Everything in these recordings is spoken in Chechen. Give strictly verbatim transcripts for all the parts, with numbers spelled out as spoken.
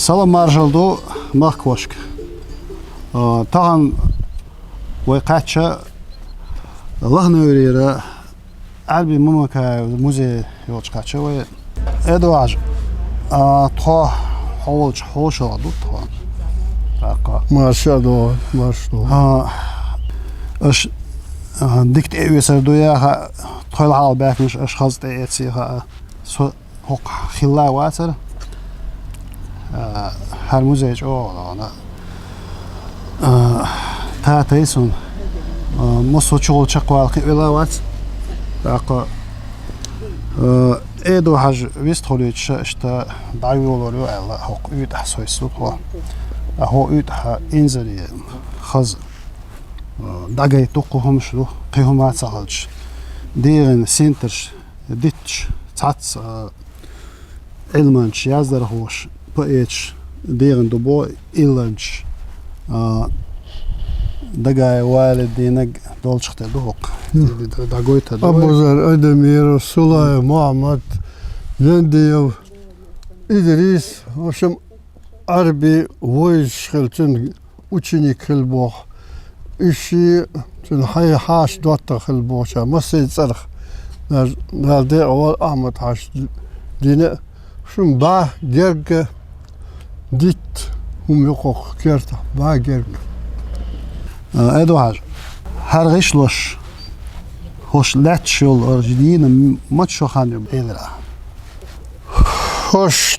Салам-маршалла ду махкахошка. А, тахан вай кхаьчча Лаханеврера Ӏарби Мамакаев музей йолчу кхаьчча вай. Эдуард, а, тхо хьо волчу хьошалгӀа ду тхо. ТӀаккха. Марша а догӀу, марша догӀу. А, аша, а, дика тӀеоьцур ду яха, тхойла хьалха баьхкинарш аша хаза тӀеэций хаьа. Со хӀокху хилла вацара. А, хӀара музей чӀогӀа вахана. А, татай суна. А, массо а чухула чекхвала кхин а вела вац. ТӀаккха, а, Эдо-Хьажа вистхуьлуьйтуш иштта дӀайолор ю аьлла, хӀокху уьйтӀахь сойсу тхо. А хӀо уьйтӀахь инзаре хаза, а, дӀагайта дуккха хӀумаш ду, кхин хӀума а ца хилча. ДегӀан синтарш дитташ, цхьацца, а, Ӏилманчаш, яздархоша, поэташ дегӀан ду боху, илланчаш, а, Дагаев Валидинаг долчух тӀе ду хӀокху. Мгм. ДӀагойтар ду вай. Абузар Айдамиров, Сулаев Мухьаммад, Яндиев Идрис, в общем, Ӏарби вовзаш хилла цуьнан ученик хилла боху. Уьш ши цуьнан хьай-, хьаша доттагӀа хилла бохучара массеран цӀарах. Дала декъала войла Ахьмад-Хьаьжас дина а, шун бӀаь герга дитт хӀума ю кху кертахь, бӀаь герга. А, Эдуард, хӀара гӀишлош, хӀорш лаьтташ йолу, хӀорш дийна м-, мача шо хан ю элира? ХӀорш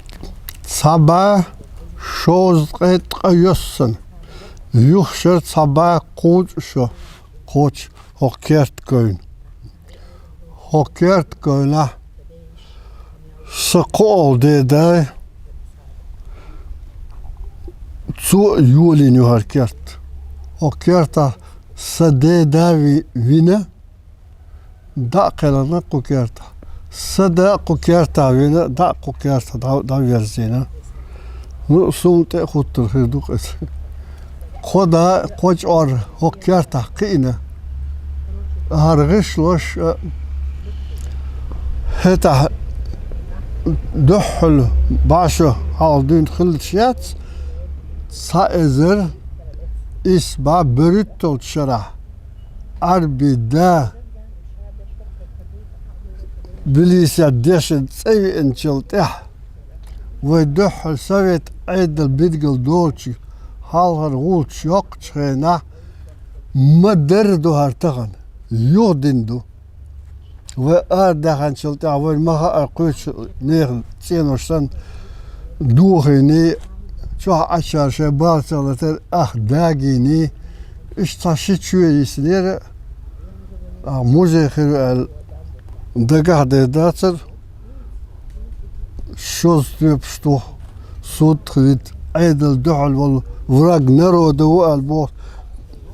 цхьа бӀаь шовзткъе ткъайоьссана. Юха шара цхьа бӀаь кхузткъа шо кхочу хӀокху керта говна. ХӀокху керта говнахь сан кхоалгӀа дедай, цо а йолийна ю хӀара керт. ХӀокху кертахь сан деда ви-, вина, дӀа а кхелхина кху кертахь. Сан да а кху кертахь вина, дӀа а кху кертахь дӀа-, дӀаверзийна. Ну, суна тӀе а хуттур хир ду-кх иза. Кхо да, кхо чӀор хӀокху кертахь кхиъна. ХӀара гӀишлош а, хӀетахь дуьххьал бӀаь шо хьалха дуьйна хиллачу яц, цхьа эзар исс бӀе берхӀитталгӀачу шарахь Ӏарби да Тбилисехь дешан цӀа веанчул тӀаьхьа, вай дуьххьал Совет Ӏедал билгал долчу хьалхара гӀулч йоккхучу хенахь, ма-дарра ду хӀара тахана, юхадина ду. Вай арадаьхначул тӀаьхьа вайна ма хаьара кхечу нехан цӀенош санна дохийний, чохь Ӏачара шайн бала ца латар ах дагийний, иштта цхьа ши чоь йиснера, а, музей хир ю аьлла, дагахь дер дацара, шозза тоьпаш туху, суд хилийта, Ӏедал дуьхьал волу враг народа ву аьлла боху,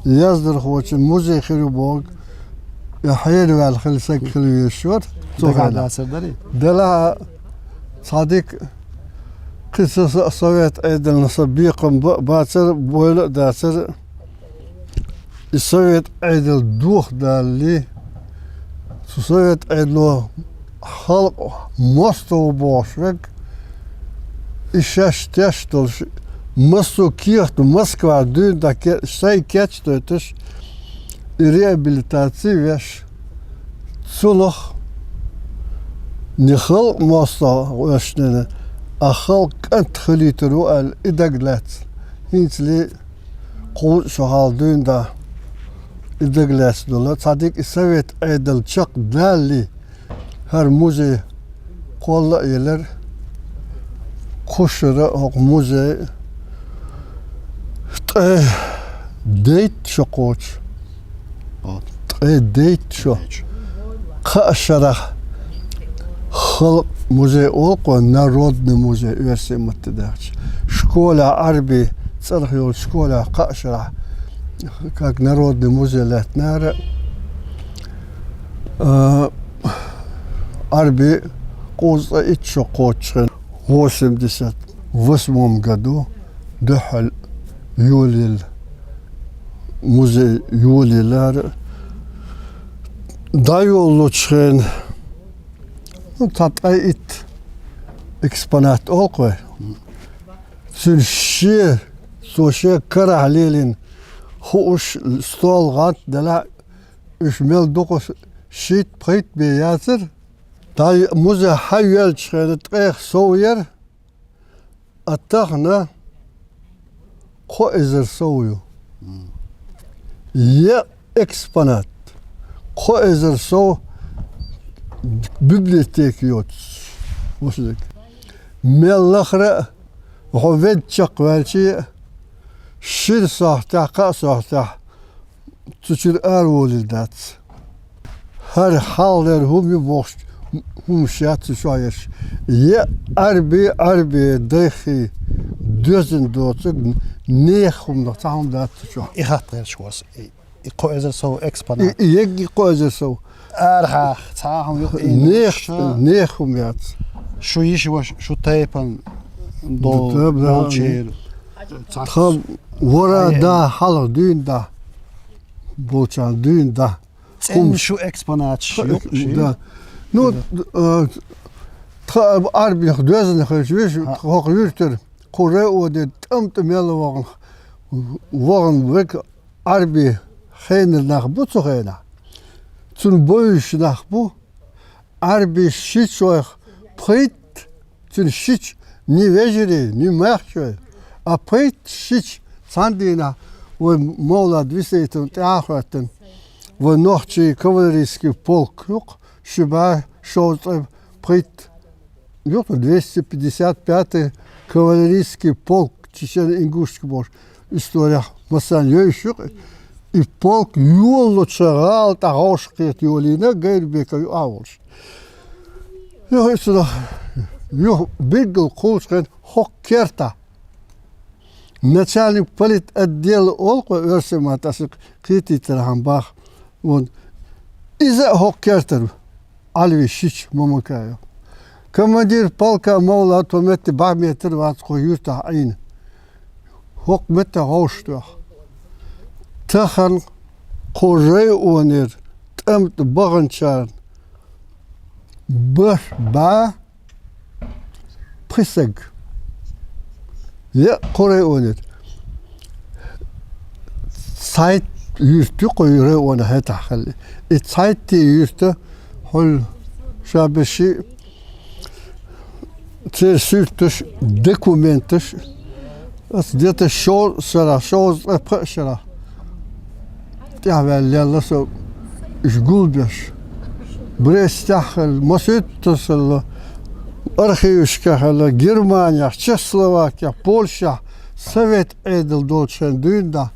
яздархочун музей хир ю боху, и хьераваьлла хила саг хила везаш вара. Цо дагахь хьаьна дацар дарий? Делахь а цхьа дика, кхин са, са, Совет Ӏедална сан бекхам ба-, бацара, бойла а дацара. И Совет Ӏедал дохадалале, цу Совет Ӏедало халкъ мостагӀа ву бохуш верг, и шаьш теш долуш, массо а кехат Москва дуьйна дӀа ке-, сайн кечдойтуш, и реабилитаци веш, цунах не халкъ мостагӀа вешнена, а халкъ кӀант хилийтар ву аьлла, и дагалаьцна. ХӀинцале кхузткъа шо хьалха дуьйна дӀа и дагалаьцна долу, цхьа дика и Совет Ӏедал чекхдалале, хӀара музей кхолла а елира, кхушара хӀокху музей ткъе дейтта шо кхочу. Ткъе дейтта шо. Кхаа шарахь халкъ музей олу-кх вай, народный музей, оьрсийн маттахь даьхча. Школехь Ӏарби цӀарах йолчу школехь кхаа шарахь как народный музей лаьттинера. А, Ӏарби кхузткъе итт шо кхоччу хенахь, восемьдесят восьмом году дуьххьал йолаелла, музей йолаеллера. ДӀайолалучу хенахь, ну, цхьа ткъе итт экспонат олу-кх вай. Цуьнан шен, цо шен карахь лелийна хууш, стол гӀант делахь, уьш мел дукха шийтта-пхийтта бен яцара. Ткъа музей хьайоьллачу хенахь ткъех сов яра, а тахана кхо эзар сов ю. Е экспонат. Кхо эзар сов библиотека йоцуш. Мел лахара а, хьо ведда чекхваьлча а, шина сохьтехь, кхаа сохьтехь цу чуьра араволийла дац. ХӀара хьалхалера хӀума ю бохуш хӀумаш яц цу чохь ерш. Е Ӏаьрби, Ӏаьрби дайххий доьзна доцург, нехан хӀуманах цхьа хӀума дац цу чохь. И хатта гӀерташ ву ас, и, и кхо эзар сов экспонат. И, и егги кхо эзар сов. Арахьа цхьа а хӀума юкъа ийна. Нех-, ша нехан хӀума яц. Шу йиш ваша, шу тайпана долу, да, да, долчеран. Тхан вара, ай, да, хьалха дуьйна да. Болчарна дуьйна да. ЦӀена шу экспонаташ юкъа ши. Да. Ну, э, тха Ӏаьрбих доьзна хилча, вижа, хӀокху юьртара, кху районера тӀам-тӀа мел вахана, вахана верг Ӏаьрби хенара нах бу цу хенахь. Цунна бовзуш нах бу. Ӏаьрби шичойх пхийтта, цуьнан шича ни вежарий, ни мехкашой, а пхийтта шича цхьана дийнахь вай Мовлад Висаитовна тӀаьхьа а хӀоьттина, вай нохчийн кавалерийский полк юкъа ши бӀе шовзткъе пхийтта юкъа, двести пятьдесят пятый кавалерийский полк Чечено-Ингушский бохуш, исторехь массарна йовзуш ю-кх. И полк йолалучу гӀала тӀе гӀовшах кхета йолийна, Гайрбеков юкъахь а волуш. Юха иза, юха билггал кхуллучу хенахь хӀокху кертахь начальник политотдела олу-кх вай оьрсийн маттахь, аса кхетийтархьама боху. Вон. Иза а хӀокху кертара Ӏаьрби шича Мамакаев. Командир полка Мовлад тхо метте бӀе метр вац кху юьртахь Ӏийна. ХӀокху метте гӀовшах тоьхна. Тахана кху районера тӀам-тӀа баханчарна бархӀ бӀе пхи стаг. Я кху районера. Цхьайтта юьрт ю кху районехь хӀетахь хилла. И цхьайтта юьрта хьуьлла ша берш, церан суьрташ, документаш, аса де-те шо-, шарахь, шовзткъе пхи шарахь тӀаьхьаваьлла лелла со уьш гулбеш. Брестехь хилла, масуьттазалла, архивашка хилла, Германехь, Чехословакехь, Польшехь, Совет Ӏедал долчу хенахь дуьйна дӀа,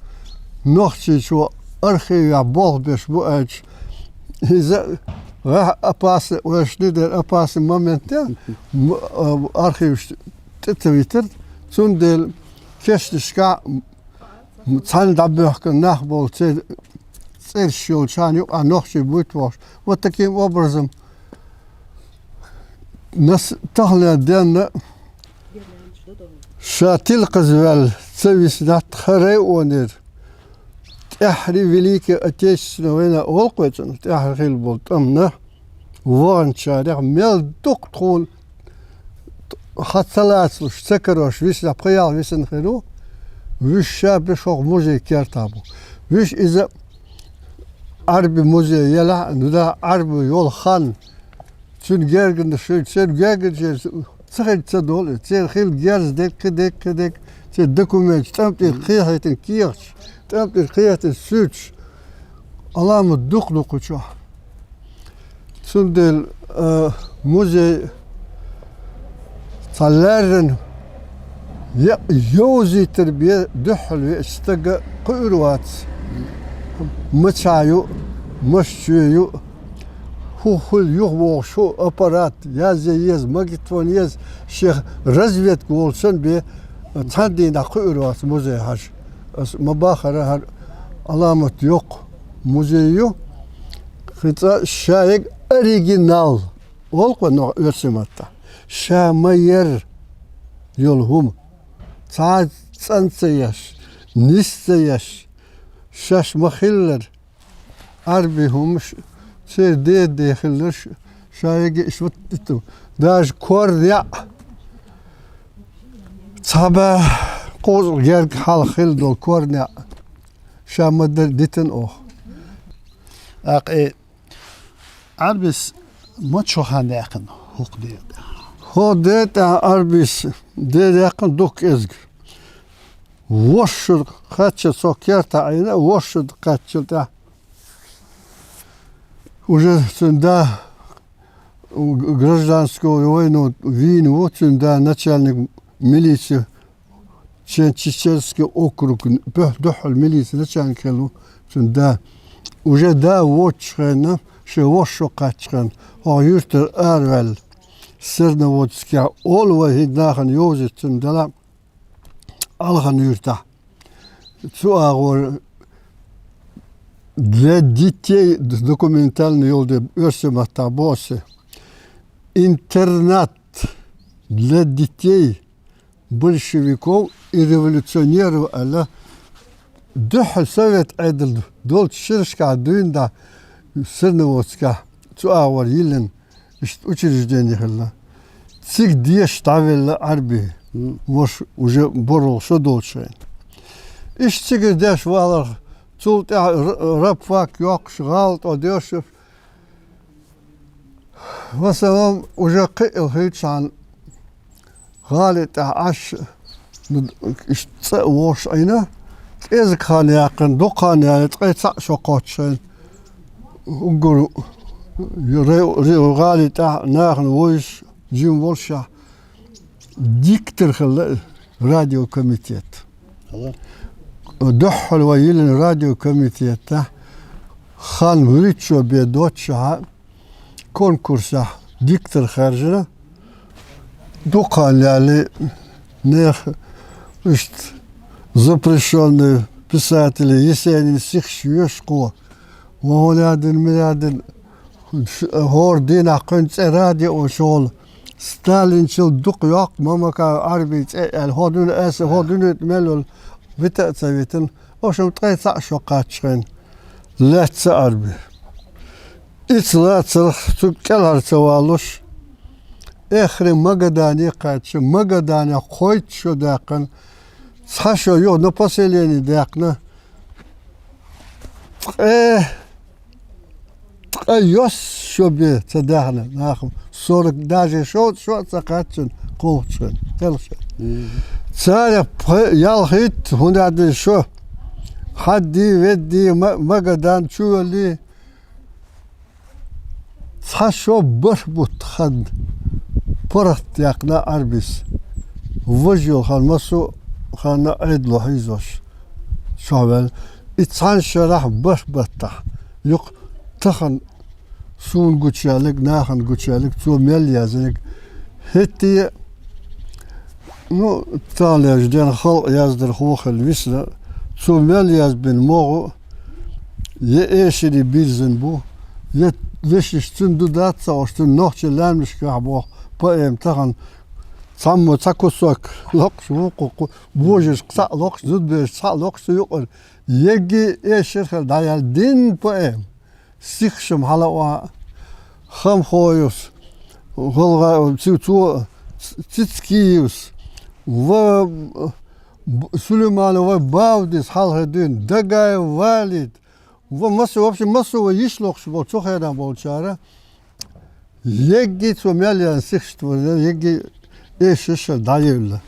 нохчичо архивехь болх беш бу аьлча, иза гӀехь опасный, вешан дера опасный момент, м-, а, архиваш тӀе ца витира, цундела кешнашкахь цхьаьна дӀабоьхкина нах болу, церан цӀераш йолчарна юкъахь нохчий буьйцу бохуш. Вот таким образом, нас таханлера денна ша тилкхазваьлла ца висинехь тхан районера тӀаьххьара Великая Отечественная война олу-кх вай цунах, тӀаьххьара хилла болу тӀамна ваханчарех мел дукха тхуна хьан ца лацалуш, ца карош висина, пхи-ялх висина хир ву, вуьш ша берш хӀокху музей кертахь бу. Вуьш иза Ӏаьрби музей елахь а, ну да, Ӏаьрби йолу хан, цуьнан гергарнаш хилча, церан гергарчеран ца хилча ца долу иза. Церан хилла герз дерг, кхин дерг, кхин дерг, церан документаш, тӀам тӀера кхехьийтина кехаташ, тӀам тӀера кхехьийтина суьрташ, Ӏаламат дукха ду кху чохь. Цундела, а, музей цхьа лаьррина, я, йовзийтар бен дуьххьал веача стага кхуьур вац, мичахь ю, маша чоь ю, хӀун хилла юхавогӀуш, хӀун аппарат, язъян еза, магнитофон еза, шех разведка волчун бен цхьана дийнахь кхуьур вац музей хьажа. Ас ма бахара, хӀара Ӏаламат йоккха музей ю. Кхин цкъа шайга оригинал олу-кх вай нохчийн оьрсийн маттахь. Ша ма-ярра йолу хӀума. Цхьа а цӀан ца еш, нис ца еш, шаьш ма-хиллара, Ӏаьрби хӀумаш, церан деда-ден хилларш, шайга иштта вот, даже кор яӀ, Цхьа бӀаь кхузткъа герга хьалха хилла долу корнеӀ ша ма-дарра дитина оха. ТӀаккха э, Ӏарбис мачо хан яьккхина хӀокху ден тӀехь? ХӀокху ден тӀехь Ӏарбис ден яьккхина дукха кӀезиг. ВорхӀ шо кхаччалц со кертахь Ӏийна, ворхӀ шо кхаччалц тӀаьхьа. Уже цуьнан да гражданскую войну вийна ву, цуьнан да начальник милиции, Че-, Чеченский округ, дуьххьал милиции начальник хилла ву цуьнан да. Уже да воцучу хенна, шен ворхӀ шо кхаччу хенна, хӀокху юьртара араваьлла, Серноводскехь олу вай, хӀинца нахана йовзийта цуьнан дала, Алхан-Юьртахь. Цу агӀор для детей документальный йолу де оьрсийн маттахь боху аса. Интернат для детей большевиков и революционеров аьлла, дуьххьал совет Ӏедал долчу шерашкахь дуьйна дӀа Серноводскехь цу агӀор йиллина. Иштта учреждение хилла. Цига деша дӀавелла Ӏарби, ваша уже борхӀалгӀа шо долчу хенна. Иштта цига деш валарх, цул тӀаьхьа р-, рабфак йоккхуш, гӀала тӀе дешаш. В основном уже кхиъна хилчахьана, гӀали тӀехь Ӏаш, ну, иштта цӀа а вогӀуш Ӏийна, кӀезиг хан яьккхина, дукха хан яьлла, ткъе цхьаъ шо кхоччу хенна, уггар ре-, ре-, гӀали тӀехь нахана вуьйш, жима волушехь, диктор хилла радиокомитет. Дуьххьал вай йиллина радиокомитетехь, хан вуьрхӀитта шо бен доццушехь, конкурсехь диктор хаьржина, дукха хан яьлла, нехан иштта запрещённый писатели, Есенин сихаш йоьшу кхо. Ва хӀун яздина, мила яздина, хӀора дийнахь кхуьнан цӀе радио шолгӀа. Сталинчул дукха йоккху Мамакаев Ӏарби цӀе аьлла, хӀо дуьйна аса, хӀо дуьйна мел волу вита а ца витина. В общем, ткъе цхьаъ шо кхаччу хенна лаьцна Ӏарби. Ица лацарх цуьнга кӀелхьара ца валуш, эххар Магадане кхаьчча, Магаданехь кхойтта шо даьккхина, цхьа шо юха на поселение даьккхина, ткъе, ткъе йоьсна шо бен ца даьхьна нахана, сорок даже шо, шо а ца кхаьччина кхоччуш хенна, кхелхаш хенна. Цара пхи-, ялхитта, хӀунда аьлла шо, хьадди, ведди, ма-, Магадан чу валли, цхьа шо бархӀ бутт хан паргӀат яьккхина Ӏарбис. Важа йолу хан массо а ханна Ӏедало хьийзош чохь ваьлла. И цхьана шарахь бархӀ баттахь, юха тахана суна гучуяьлларг, нахана гучуяьлларг, цо мел яздинарг. ХӀетте а, ну, таханлерчу ден халкъан яздархо хилла висна, цо мел язбина могӀа я эшаре бирзина бу, я вешнаш цуьнан ду дац ца хууш, цуьнан нохчийн лаьмнашкахь боху поэма тахана цхьаммо цхьа кусок локхуш, вукху кху-, божаршка цхьаъ локхуш, зудаберашка цхьаъ локхуш цу юкъара. Егги эшар хилла дӀаяьлла дин поэма. Сихашам хьала а ван, Хамхоевс, гӀалгӀа-, цу-, цо, Цицкиевс, ва, б-, Сулейманов вай Бавдис хьалхе дуьйна, Дагаев Валид, ва массо, вообще массо вай йиш локхуш болу цу хенахь болчара, егги цо мел яьлла сихаш творна, егги эшарш дӀаевлла.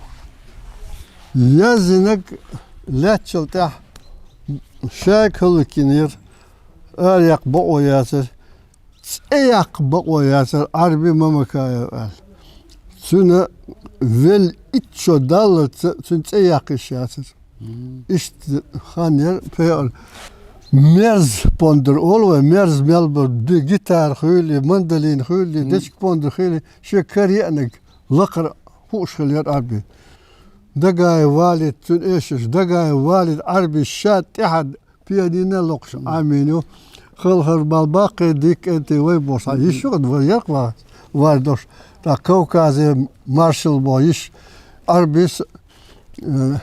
Яздинарг лаьттачул тӀаьхьа шайга хӀаллакйинера, ара яккха бакъо яцара, цӀе яккха бакъо яцара Ӏарби Мамакаев аьлла. Цуьнан велла итт шо даллалц цуьнан цӀе яккха йиш яцара. Иштта хан яра, пхи-, мерз пондар олу вай, мерз мел бар, ди-, гитара хуьлий, мандолин хуьлий, дечка пондар хуьлий, шен кара еанарг лакхара хууш хилла яра Ӏарби. Дагаев Валид, цуьнан эшарш, Дагаев Валид Ӏарби ша тӀаьхьа пианино локхуш Ӏамийна ю. Халхар бал баккхий дика кӀентий вай бохуш, хьан йиш ю, вай ярх ва-, вардош. ТӀаккха Кавказе маршал боху йиш. Ӏарбис, э,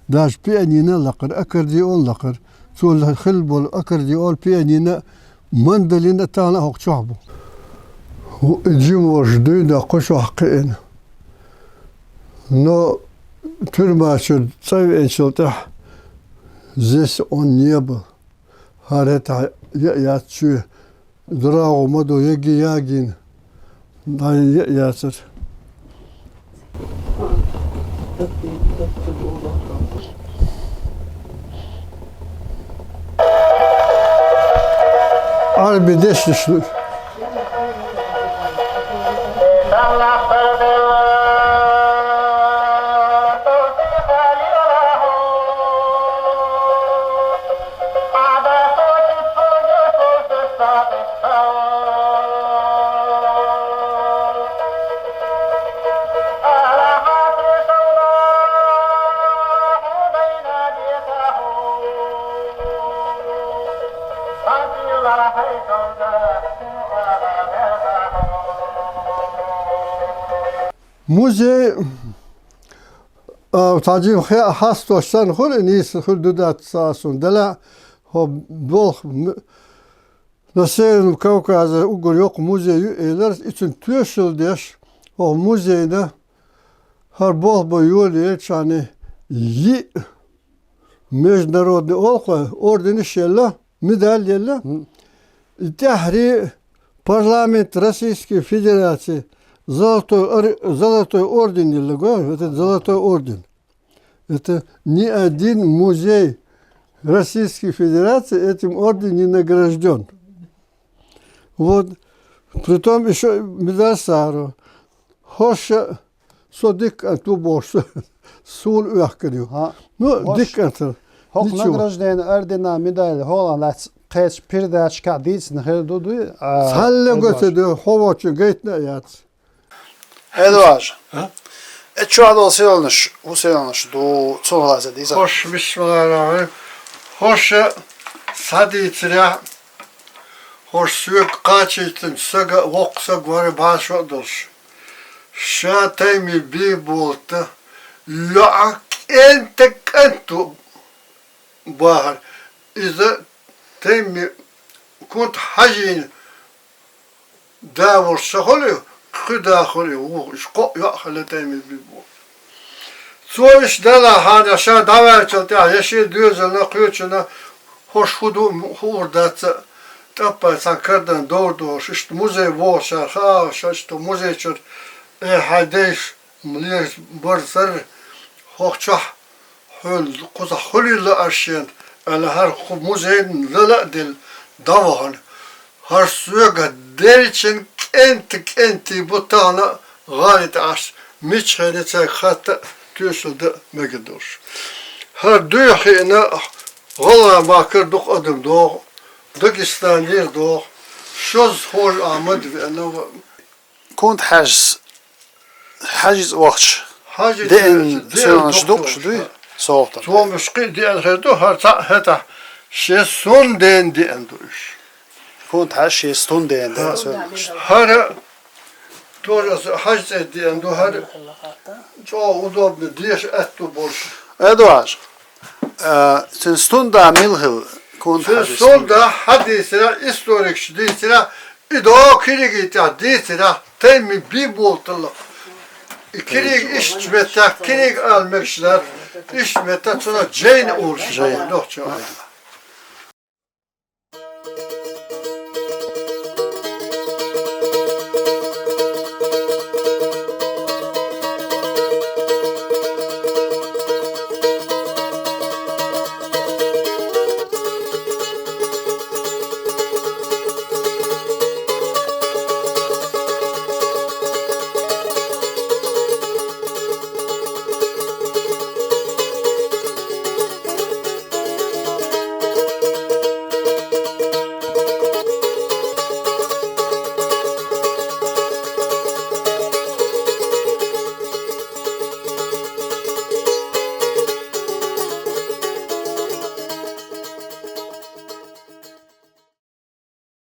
даже пианино лакхара, аккордеон лакхара. Цо хилла болу аккордеон, пианино, мандолин а тахана а хӀокху чохь бу. И жима ваша дуьйна кху чохь кхиъна. Но тюрьма чуьра цӀа веанчул тӀехьа, здесь он не был. ХӀара хӀетахь яа яц чоь. ДрагӀо ма ду, яги ягийна. ДӀа яа яцара. Ӏарби дешнаш ду. Музей, а, цхьа жима хе-, хьастош санна хуьлу, и нийса хуьлу ду дац ца а суна. Делахь хӀо болх м-, на Северном Кавказе уггар йоккха музей ю элира, и цуьнан тоьшалла деш, хӀокху музейна хӀара болх бан йолаелчхьана йиъ международный олу-кх, орденаш елла, медаль елла. Мгм. И тӀаьххьара парламент Российской Федерации золотой ор-, золотой орден елла, го, вот этот золотой орден. Это ни один музей Российской Федерации этим орденом не награжден. Вот. Притом ещё медаль схьаро. ХӀорш со дика кӀант ву бохуш, суна оьхкина ю. ХӀаъ. Ну, хӀорш дика кӀант. ХӀокху награжденийн орденан медаль хьолан лаьцна кхечу передачашкахь дийцина хир ду, дуй? А, цхьалле го ца ду, хьо волчун гайтина а яц. Эдуард. А? Э, чохь долу сийланаш, хӀун сийланаш ду, цунах лаьцна дийца? ХӀорш, бисмиллахӀир-рахьманир-рахьим. ХӀорш схьадийцарехь, хӀорш соьга кхачийтина сага, воккха саг вара бӀе шо а долуш. Ша Тайми Бийболта йоӀа кӀентан кӀант ву бахара. Иза Тайми Кунта-Хьаьжин да волуш ца хуьлу, кхин да хуьлу, вуха, уьш кхоъ йоӀ хилла Тайми Бийболта. Цо иштта далахь, хьанна ша дӀаваьллачул тӀаьхьа, я шен доьзална, кхечунна, хӀорш хӀун ду, хуур дац а, тӀаппа цхьана кардан довр дохуш, иштта музей вогӀучара хаьа, ша иштта музей чуьра, э, хьайн дайша леш барзар, хӀокху чохь хьуна кхузахь хуьлийла лаарш шена, аьлла, хӀара кху музейна лала а делла, дӀавахана. ХӀара соьга деллачун кӀентан кӀентий бу тахана а гӀали тӀе Ӏаш, мичхьенан цаьрга хатта а, тоьшалла дан а мегар долуш. ХӀара дуьхьа хиъна, гӀалгӀай махкара дукха адам догӀу, Дагестанера догӀу, шозза хьожа Ахьмад веана ва. Кунта-Хьаьжас, Хьаьжица вахча, Хьаьжица деана деана сийланаш дукха дукхуш дуй? СовгӀатан. Цомгуш кхин а деана хир ду, хӀара цхьаъ хӀетахь шен сунна дена деана ду уьш. Кунта-Хьаьжас шен сунна дена деана сийланаш. ХӀара тоже аса Хьаьжа цӀе деана ду, хӀара чӀогӀа удобно деша аьтту болуш. Эдуард, а, цуьнан сунна да мила хилла, Кунта-Хьаьжин сунна да? Сунна да хьан дийцарехь, историкаша дийцарехь, и догӀу киригий тӀехь дийцарехь, Тайми Бийболталла. И кириг иштта меттехь, кириг ала мегаш дац, иштта меттехь цунах Джейн олуш. Джейн. Нохчо.